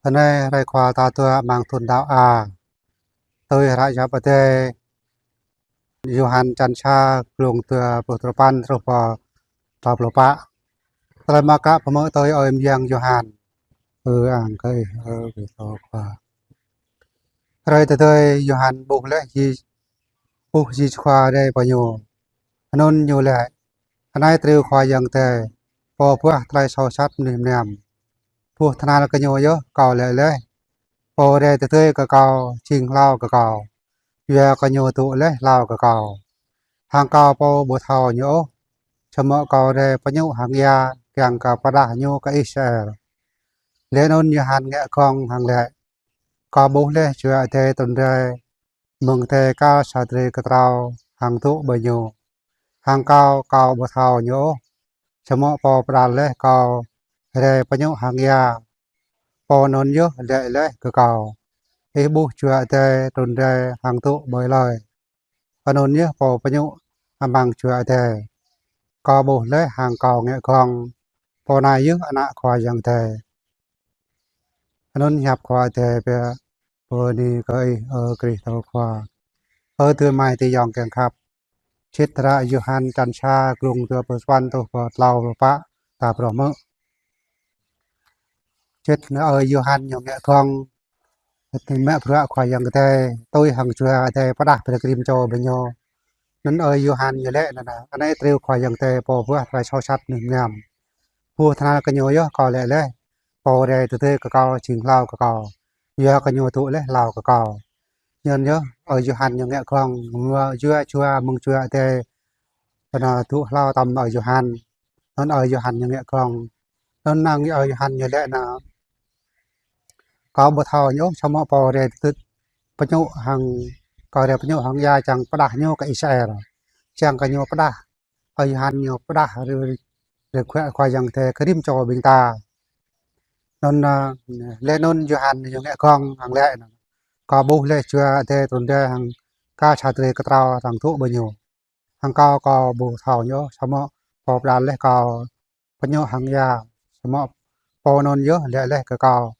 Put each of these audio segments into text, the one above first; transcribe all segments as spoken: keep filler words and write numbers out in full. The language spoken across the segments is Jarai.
Anai hrơi Khua tal dua amăng thun đăo A. Tui hră hiăp Adai Yôhan čăn sa, glông dua pluh duapăn truh pơ klâo pluh pă. Tơlơi mơak klă pơmơ̆ tui Ơi Mơyang Yôhan. Ư-ang kơ Ih, ơ Krist Khua. Hrơi tơdơi Yôhan ƀuh laih Yê-, ƀuh Yêsu Khua rai pơ ñu. Anŭn ñu laĭ: Anai Triu Khua Yang Adai, Pô buah tơlơi soh sat mơnuih mơnam. Ƀuh tơhnal kơ Ñu yơh, Kâo laĭ laih: Pô rai tơdơi kơ Kâo, jing hlâo kơ Kâo, yua kơ Ñu dŏ laih hlâo kơ Kâo. Hăng Kâo Pô ƀu thâo Ñu ôh, samơ̆ Kâo rai pơñŭ hăng ia, kiăng kơ pơđah Ñu kơ Israel. Laih anŭn Yôhan ngă gơ̆ng hăng laĭ: Kâo ƀuh laih Jua Adai trŭn rai mơ̆ng adai kar sa drơi kơtrâo hăng dŏ ƀơi Ñu. Hăng Kâo, Kâo ƀu thâo Ñu ôh, samơ̆ Pô pơđar laih Kâo rai pơñŭ hăng ia, Pô anŭn yơh laĭ laih kơ Kâo: Ih ƀuh Jua Adai trŭn rai hăng dŏ ƀơi hlơi. Anŭn yơh Pô pơñŭ amăng Jua Adai. Kâo ƀuh laih hăng Kâo ngă gơ̆ng: Pô anai yơh Ană Khua Yang Adai. Anŭn hiăp Khua Adai. Bơni kơ Ih, ơ Krist Khua. Ơ adơi amai ayŏng kiăng khăp, čih hră Yôhan čăn sa, glông dua pluh sapăn truh pơ klâo pluh pă ta phrâo hmư̆. Čih anai Ơi Yôhan ñu ngă gơ̆ng, mă bruă Khua Yang Adai, tui hăng Jua Adai pơđah brơi kơ rĭm čô ƀing ñu. Anŭn Ơi Yôhan ñu laĭ anai: Anai Triu Khua Yang Adai, Pô buah tơlơi soh sat mơnuih mơnam. Ƀuh tơhnal kơ Ñu yơh, Kâo laĭ laih: Pô rai tơdơi kơ Kâo, jing hlâo kơ Kâo, yua kơ Ñu dŏ laih hlâo kơ Kâo. Anŭn yơh Ơi Yôhan ñu ngă gơ̆ng, yua Jua, mơ̆ng Jua Adai pơnă dŏ hlâo tơm Ơi Yôhan. Anŭn Ơi Yôhan ñu ngă gơ̆ng. Anŭn năng Ơi Yôhan ñu laĭ anai: Kâo ƀu thâo Ñu ôh, samơ̆ Pô rai tơdơi pơñŭ hăng, Kâo rai pơñŭ hăng ia, kiăng pơđah Ñu kơ Israel. Kiăng kơ Ñu pơđah, Ơi Yôhan ñu pơđah rai, rai Khua Yang Adai kơ rĭm čô ƀing ta. Anŭn, ơ, laih anŭn Yôhan ñu ngă gơ̆ng hăng laĭ anai: Kâo ƀuh laih Jua Adai trŭn rai hăng kar sa drơi kơtrâo hăng dŏ ƀơi Ñu. Hăng Kâo, Kâo ƀu thâo Ñu ôh, samơ̆ Pô pơđar laih Kâo pơñŭ hăng ia, samơ̆ Pô anŭn yơh laĭ laih kơ Kâo: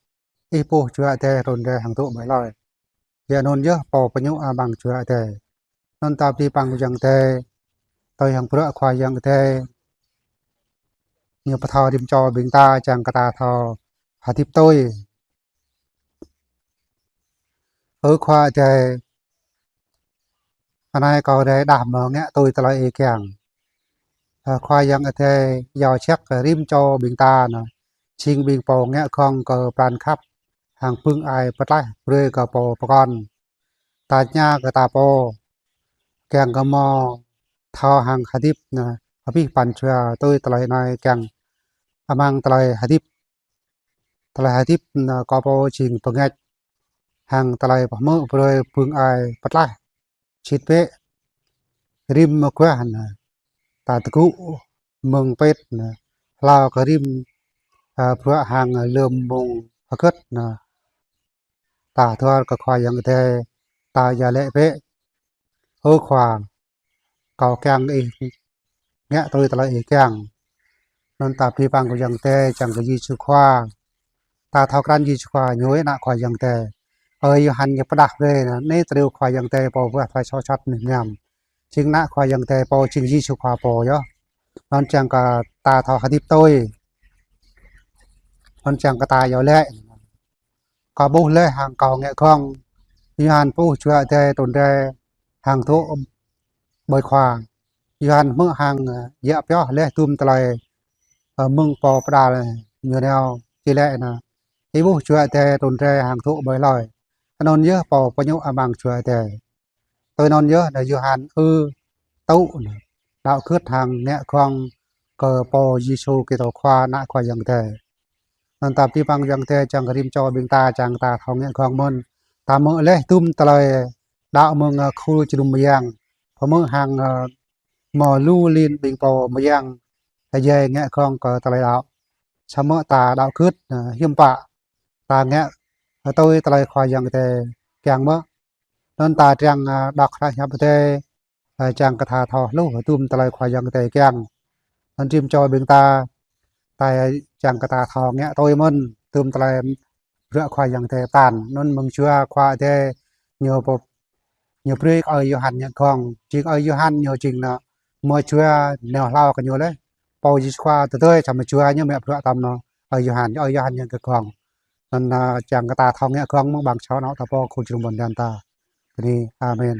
Ih ƀuh Jua Adai trŭn rai hăng dŏ ƀơi hlơi. Laih anŭn yơh Pô pơñŭ amăng Jua Adai. Anŭn ta abih bang Yang Adai, tui hăng bruă Khua Yang Adai ñu pơthâo rĭm čô ƀing ta, kiăng kơ ta thâo hơdip tui. Ơ Khua Adai, anai Kâo rai đah mơ̆ ngă tui tơlơi Ih kiăng. Ơ Khua Yang Adai, iâu jak kơ rĭm čô ƀing ta anai, jing ƀing pô ngă gơ̆ng kơ pran khăp hăng pơ̆ng ai pơtlaih brơi kơ pô pơkŏn. Ta tơña kơ ta pô, kiăng kơ hmâo thâo hăng hơdip anai, abih bang jua tui tơlơi anai kiăng amăng tơlơi hơdip. Tơlơi hơdip anai kơ pô jing pơngač hăng tơlơi pơhmư̆ brơi pơ̆ng ai pơtlaih. Sĭt bĕ, rĭm mơguah anai ta tơgŭ mơ̆ng pĭt anai, hlâo kơ rĭm, ơ, bruă hăng lơ̆m mông hơgĕt anai, ta hơdơr kơ Khua Yang Adai, ta iâu laĭ bĕ: Ơ Khua, kâo kiăng Ih ngă tui tơlơi Ih kiăng. Anŭn ta abih bang kơ Yang Adai, kiăng kơ Yêsu Khua. Ta thâo krăn Yêsu Khua ñu yơh Ană Khua Yang Adai. Ơi Yôhan ñu pơđah brơi anai: Anai Triu Khua Yang Adai, Pô buah tơlơi soh sat mơnuih mơnam. Jing Ană Khua Yang Adai Pô, jing Yêsu Khua Pô yơh. Anŭn kiăng kơ ta thâo hơdip tui. Anŭn kiăng kơ ta iâu laĭ: Kâo ƀuh laih hăng Kâo ngă gơ̆ng. Yôhan ƀuh Jua Adai trŭn rai hăng dŏ ƀơi Khua. Yôhan hmư̆ hăng, ơ, djă pioh laih tum tơlơi, ơ, mơ̆ng Pô pơđar ñu nao, či laĭ anai: Ih ƀuh Jua Adai trŭn rai hăng dŏ ƀơi hlơi. Anŭn yơh Pô pơñŭ amăng Jua Adai. Tui anŭn yơh anai Yôhan ư tŭ anai, đaŏ gưt hăng ngă gơ̆ng kơ Pô Yêsu Krist Khua, Ană Khua Yang Adai. Anŭn ta abih bang Yang Adai, kiăng kơ rĭm čô ƀing ta, kiăng ta thâo ngă gơ̆ng mơ̆n. Ta hmư̆ laih tum tơlơi đaŏ mơ̆ng, ơ, khul jơnum mơyang, pơhmư̆ hăng, ơ, hmâo lu lin ƀing pô mơyang ta djai ngă gơ̆ng kơ tơlơi đaŏ. Samơ̆ ta đaŏ gưt, ơ, hiư̆m pă ta ngă, ơ, tui tơlơi Khua Yang Adai kiăng mơ̆. Anŭn ta triăng, ơ, đŏk hră hiăp Adai, ơ, kiăng kơ ta thâo hluh tum tơlơi Khua Yang Adai kiăng. Anŭn rĭm čô ƀing ta, ta, ơ, kiăng kơ ta thâo ngă tui mơ̆n tum tơlơi bruă Khua Yang Adai pơtă. Anŭn mơ̆ng jua Khua Adai ñu pô, ñu brơi kơ ơi Yôhan ñu gong. Jing ơi Yôhan ñu jing anŭn mơ̆ jua nao hlâo kơ ñu laih. Pô Yêsu Khua tơdơi čăm jua ñu mă bruă tơm anŭn ơi Yôhan, ơi Yôhan ñu gong. Anŭn, a, čang kơ ta thâo ngă gong mơ̆ng ƀăng čô anŭn ta pô khul jơnum ƀôn lan ta. Bơni. Amen.